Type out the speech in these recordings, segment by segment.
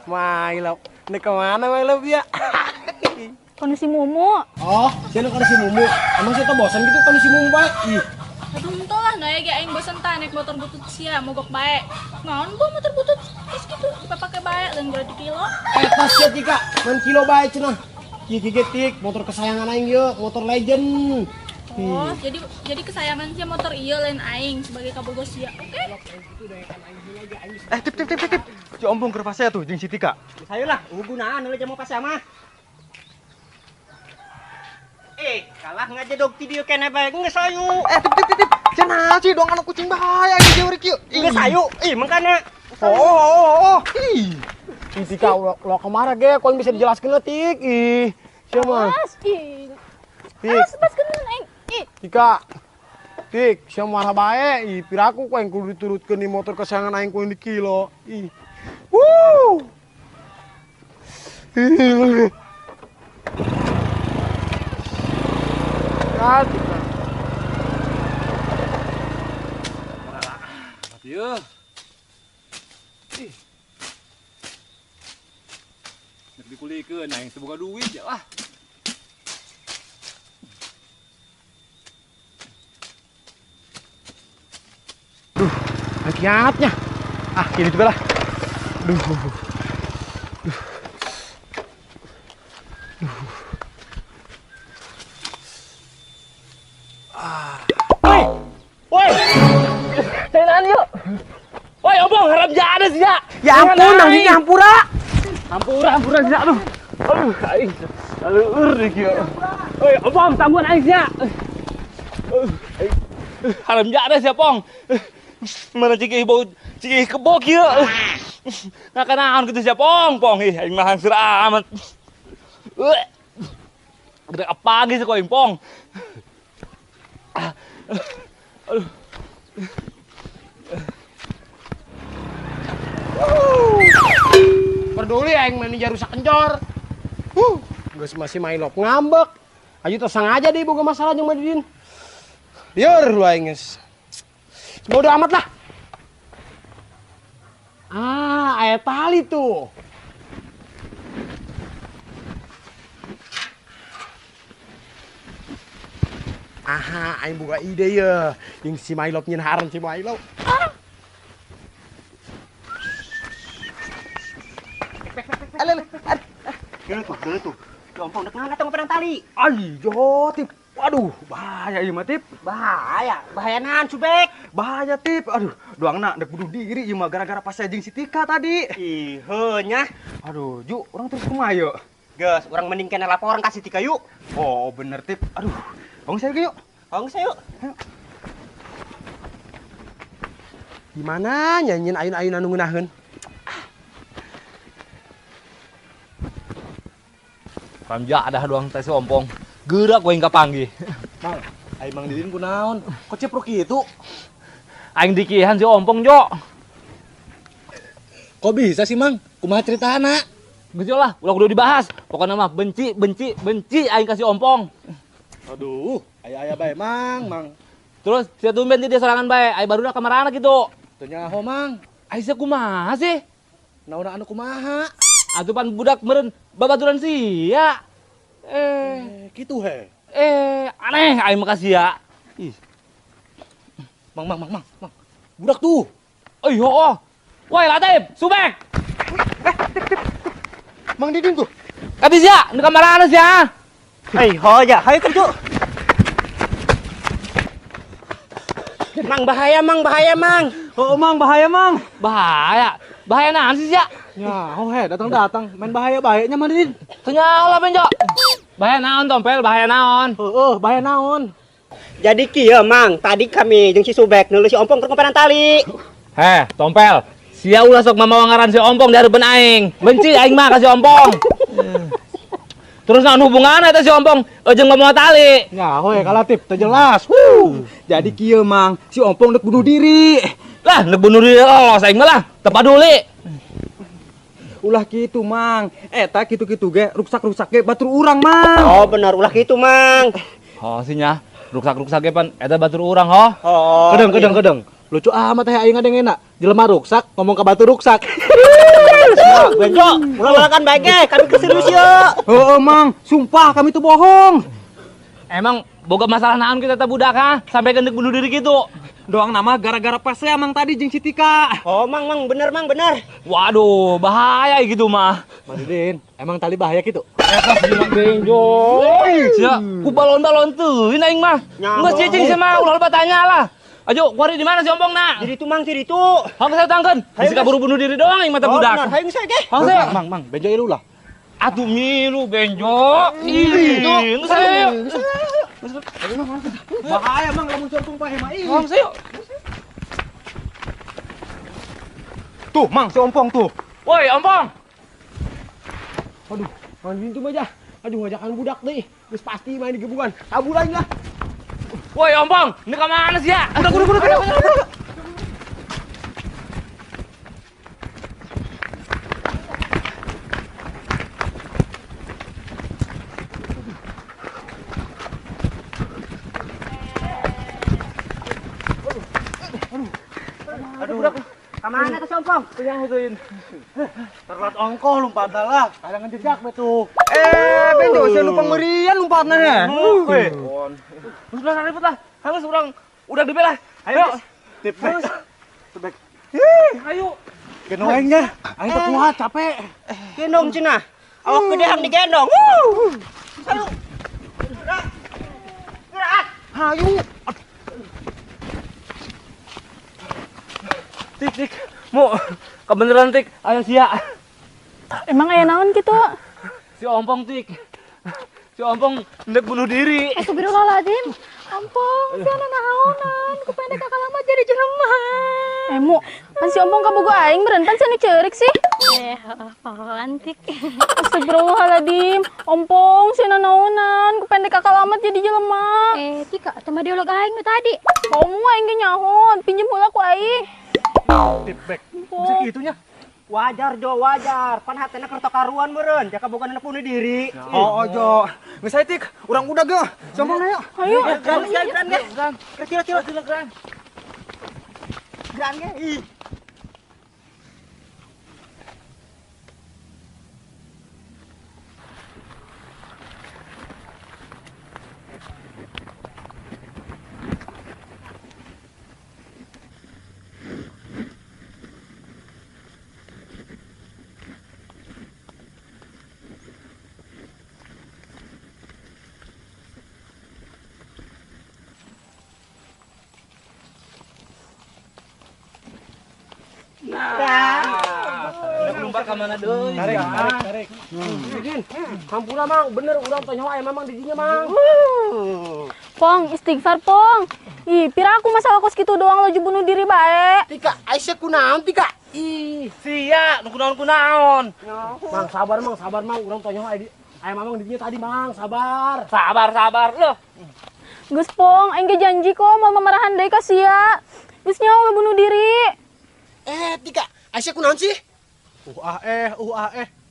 My love. Ini kemana my love ya? Kondisi Mumu. Oh, siapa kondisi Mumu? Emang siapa bosan gitu kondisi Mumu bae? Ih, Atuh henteu lah, nu aya ge aing bosen tah naik motor butut sia mogok bae. Naon bu motor butut geus kitu dipapake bae lain gura di kilo. Eta sia Tika, main kilo bae cenah. Kieu kieu tik, motor kesayangan aing ieu, motor legend. Oh, jadi kesayangan sia motor ieu lain aing sebagai kabogoh sia. Oke? Eh, tip tip tip tip. Tip. Si Ompong keur pasea tuh jeung si Tika. Sayu lah, gunaan lu jamu pasea mah. Eh, kalah ngajedog ti dieu keneh bae geus sayu. Eh, tip tip tip tip. Cenah sih doang anak kucing bahaya ieu jauh kieu. Geus sayu. Ih, mangkana. Oh, oh, oh, oh. Ih. Ih, Tika, lo kemana ge? Kau yang bisa dijelaskan lah, Tik. Ih, siapa? Awas, ih. Tik, Awas, baskeun aing. Ih, Tika. Tik, siapa marah bae? Ih, piraku kau yang kudu diturutkeun di motor kesayangan aing ku yang di kilo. Ih. Wuh. Ih. Ya, Tika. Ieu. Ih. Nek dikulikeun aing teu boga duit ya lah. Duh, kiatnya. Ah, kini juga lah. Duh. Duh. Duh. Ah. Woi. Woi. Tenan yuk. Woi, Ompong, harap jadi sih ya. Ya ampun, nang dinya hampura. Hampura, hampura sih aduh. Aduh, aing. Aduh, eur kieu. Woi, Ompong, tangguhan aing sia. Haram jadi sih, Pong. Mana cik bau cik kebo kieu. Nah, kenaon kitu sia, Pong, Pong. Ih, aing mah hangseur amat. Gede apa gitu kok aing, Pong. Aduh. Peduli aing manajer rusak kencor. Geus masih main lop ngambek. Ayo terus sengaja deh boga masalah jeung Madidin. Liur lu aing geus. Bodo amat lah. Ah, aya tali tuh. Aha, aing boga ide ye. Jeung si Mailop nyin haran si Mailop. Ah. Alah, alah. Geuleuh tuh. Ompong dek naon atuh ngoperan tali? Ai, jo tip. Waduh, bahaya ieu mah tip. Bahaya, bahaya naon Subek? Bahaya tip. Aduh, doangna dek bunuh diri ieu mah gara-gara pas jeung si Tika tadi. Ih, heuh nya. Aduh, Ju, urang terus kumaha yeuh? Geus, urang mending kena laporan ka si Tika yuk. Oh, bener tip. Aduh, hong saya yuk. Hong saya yuk. Gimana nyanyiin ayun-ayunan nu ngeunaheun? Ramja ada doang teh si Ompong. Gerak gue hingga panggih. Mang, aing Mang Didin kunaon? Kok ceprok kitu? Aing dikihan si Ompong, Jo. Kok bisa sih, Mang? Kumaha ceritana? Geus lah, ulah kudu dibahas. Pokoknya mah benci, benci, benci aing kasih Ompong. Aduh, aya-aya bae, Mang, Mang. Terus sia tumben dia sorangan bae, aing baruna ka marana kitu. Teu nyaho, Mang. Aing sia kumaha sih? Naon anu kumaha? Atuh pan budak meureun babaturan sia. Kitu he. Aneh aing mah ka sia. Ih. Mang, mang, mang, mang, mang. Budak tuh. Ih, hooh. Woi, Latif, Subek. Tip, tip, tip. Mang Didin tuh. Kabis ya, nu ka marana sia? Hei, ho ya, hayu kerja. Mang bahaya, Mang bahaya, Mang. Oh, Mang bahaya, Mang. Bahaya. Bahaya naon sih sia? Ya, oh he, datang-datang main bahaya-bahayanya Mang Didin. Teu nyaho lah Benjo. Bahaya naon tompel, bahaya naon? Heeh, bahaya naon? Jadi kieu, Mang, tadi kami jeung si Subek neuleuh si Ompong keur ngoperan tali. Heh, tompel. Sia ulah sok mamawa ngaran si Ompong di hareupeun aing. Benci aing mah ka si Ompong. Terus naon hubunganna eta si Ompong jeung mamawa tali? Nyaho ya kalatip, teu jelas. Wuh. Jadi kieu, Mang, si Ompong dek bunuh diri. Lah, dek bunuh diri los aing mah lah, teu paduli. Ulah kitu, Mang. Eta kitu-kitu ge ruksak-ruksak ge batur urang, Mang. Oh, bener ulah kitu, Mang. Oh, sinya ruksak-ruksak ge pan eta batur urang, ho. Oh. Kedeng, kedeng, kedeng. Lucu amat teh aing ngadengena. Jelema ruksak ngomong ka batur ruksak. Benjo, ulah lalakan bae ge, kami keserius ye. Heeh, Mang, sumpah kami tuh bohong. Emang boga masalah naon kita teh budak ha? Sampai gendek bunuh diri gitu. Doang nama gara-gara pasea Mang tadi jeung si Tika. Oh, Mang, Mang, bener Mang, bener. Waduh, bahaya gitu mah. Mang Didin, emang tali bahaya gitu? Eta si Benjo. Sia, ku balon-balon teuing aing mah. Geus cicing sia mah ulah loba tanya lah. Ayo, kuari di mana si Ompong nak? Di ditu Mang, di ditu. Hang saya tangkeun. Bisi kaburu bunuh diri doang aing mah teh budak. Bener, hayang saya ge. Hang saya. Mang, Mang, Benjo ieu lah. Atuh milu Benjo. Ih, geus ayo. Bahaya Mang lamun si Ompong paeh mah ih. Hang saya. Tuh, Mang, si Ompong tuh. Woi, Ompong. Aduh, Mang Didin tuh aja. Aduh, ngajakan budak deh. Geus pasti main di gebukan. Kabur aja lah. Woi, Ompong, ini ke mana sih ya? Udah. Aduh, kemana tuh si Ompong? Terlat ongkoh lompat lah. Kadang jejak betul. Benjo, saya lupa merian lompatnya ya. Terus lah ribut lah. Harus orang udah gede lah. Ayo. Tip back. Ayo. Gendong aingnya. Aing teu kuat, capek. Gendong cenah. Awak gede hang digendong. Ayo. Gerak. Gerak. Hayu. Tik, tik. Mu, kebeneran tik. Ayo sia. Emang aya naon kitu? Si Ompong tik. Si Ompong ndek bunuh diri. Astagfirullahaladzim. Ompong, sia nanaonan, ku pendek kakak lama jadi jelema. Mu, pan si Ompong kabogo aing meureun pan sia nu ceurik sih. Apaan tik? Astagfirullahaladzim. Ompong, sia nanaonan, ku pendek kakak lama jadi jelema. Tika, teu mah dialog aing nu tadi. Kamu aing ge nyaho, pinjem heula ku aing. Tip back. Bisa kitunya. Wajar Jo, wajar. Pan hatena keur karuan meureun, jaka boga anak bunuh diri. Oh, Jo. Geus aya tik, urang udah ge. Si Ompong ayo. Ayo. Geran, geran, geran. Kecil, kecil, geran. Geran ge. Ih. Lompat ka mana deui? Tarik, tarik, tarik. Didin, hampura Mang, bener urang teh nyawa aya Mamang di dinya Mang. Pong, istighfar Pong. Ih, pira aku masalah kos kitu doang laju bunuh diri bae. Tika, Aisyah kunaon Tika? Ih, sia, nu kunaon-kunaon. Mang, sabar Mang, sabar Mang, urang teh nyawa aya Mamang di dinya tadi Mang, sabar. Sabar, sabar loh. Geus Pong, aing ge janji kok mau mamarahan deui ka sia. Geus nyawa bunuh diri. Tika, Aisyah kunaon sih?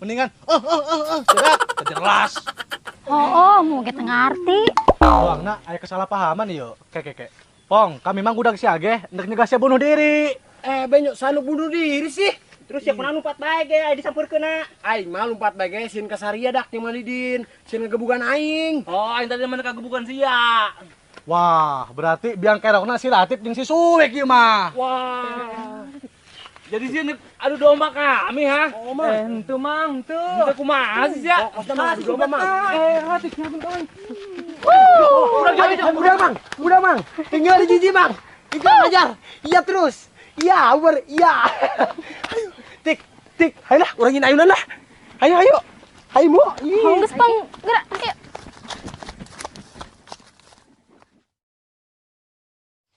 Mendingan jelas. Oh, mau ge teu ngarti. Doangna aya kesalahpahaman ieu. Ke. Pong, kami mang udah sia ge ndek nyegah sia bunuh diri. Benyo sanu bunuh diri sih. Terus ya kunaon lompat bae ge aya disampeurkeunna. Aing mah lompat bae ge sieun kasaria dak jeung Mang Didin, sieun ngegebugan aing. Oh, aing tadi mah kagebugan sia. Wah, berarti biang kerokna si Latif jeung si Suwek ieu mah. Wah. Jadi sih adu domba kami ha? Oh, Mang. Henteu Mang, henteu. Henteu kumaha sih sia? Pokokna mah adu domba Mang. Latif nyamun kawan. Udah Mang, udah Mang. Tinggal di jiji Mang. Tinggal ajar. Iya terus. Iya, ber, iya. Ayo, tik, tik. Ayo lah, urangin ayunan lah. Ayo, ayo. Ayo, mu. Geus Pong, gerak. Ayo.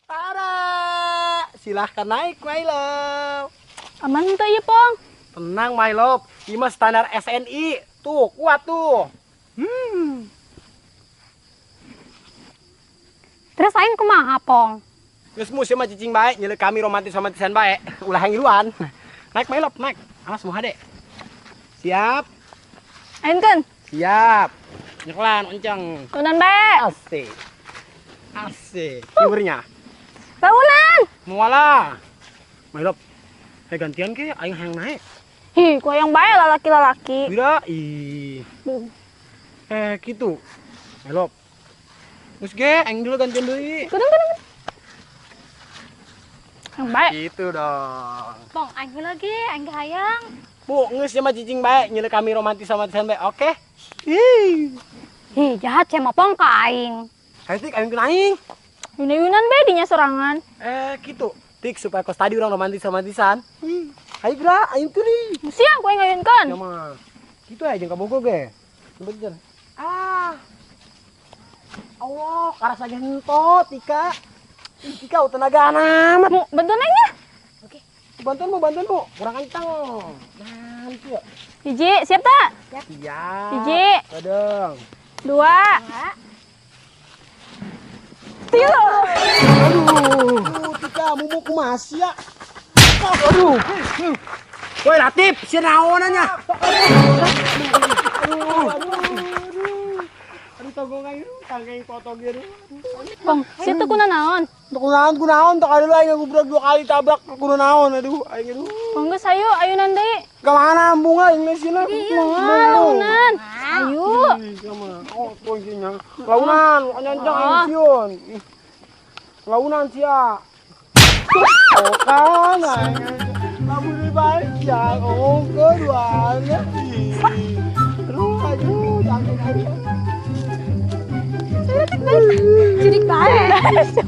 Tara, silahkan naik, my love. Aman tuh ya, Pong? Tenang, my love. Ini mah standar SNI. Tuh, kuat tuh. Terus aing kumaha, Pong? Geus musim mah cicing bae, nyeuleuh kami romantis-romantisan bae. Ulah ngiluan. Naik, my love, naik. Awas moha dek. Siap. Aing kan? Siap. Nyekelan, onceng. Tunan bae. Asik. Asik. Tiburnya. Bangunan. Mualah. My love. Gantian ke aing hayang naik. Hi, ku hayang bae lalaki-lalaki. Bira ih. Eh, gitu. Melop. Geus ge, aing dulu gantian deui. Kudung kudung. Hayang bae. Gitu dong. Pong, aing lagi, aing ge hayang. Bu, geus sia mah cicing bae, nyeule kami romantis-romantisan bae. Oke? Ih. Hi, jahat sia mah Pong ka aing. Hayu Tik, aing aing. Yuna-yunan bae dinya sorangan. Eh, gitu. Tik, supaya kos tadi orang romantis-romantisan. Ayo gerak, ayo tuli. Sia, ku aing ngayunkeun. Ya mah. Gitu aja jeung kabogo ge. Bener. Ah. Allah, karas lagi hentot, Tika. Ih, Tika tenaga amat. Mu, bantuan aing ya. Oke. Bantuan mu, bantuan mu. Kurang kencang. Nah, itu ya. Hiji, siap tak? Siap. Hiji. Kadang. 2. 3. Aduh, Tika, mumu kumaha sia? Aduh. Woi Latif, sia naonannya? Aduh, aduh. Aduh, togong aing, tangkeng foto ge. Pong, sia teu kuna naon? Teu kunaon, kunaon, tak ada aing ngubrak 2 kali tabrak kudu naon, aduh, aing aduh. Pong geus hayu, ayunan deui. Ka mana bunga aing geus sieuna? Moal, launan. Ayo. Oh, poinnya. Launan, nyancang aing sieun. Launan sia. Oh kan, lamun lebih baik ya, oh kedua. Aduh, aduh, jangan aja. Jadi baik.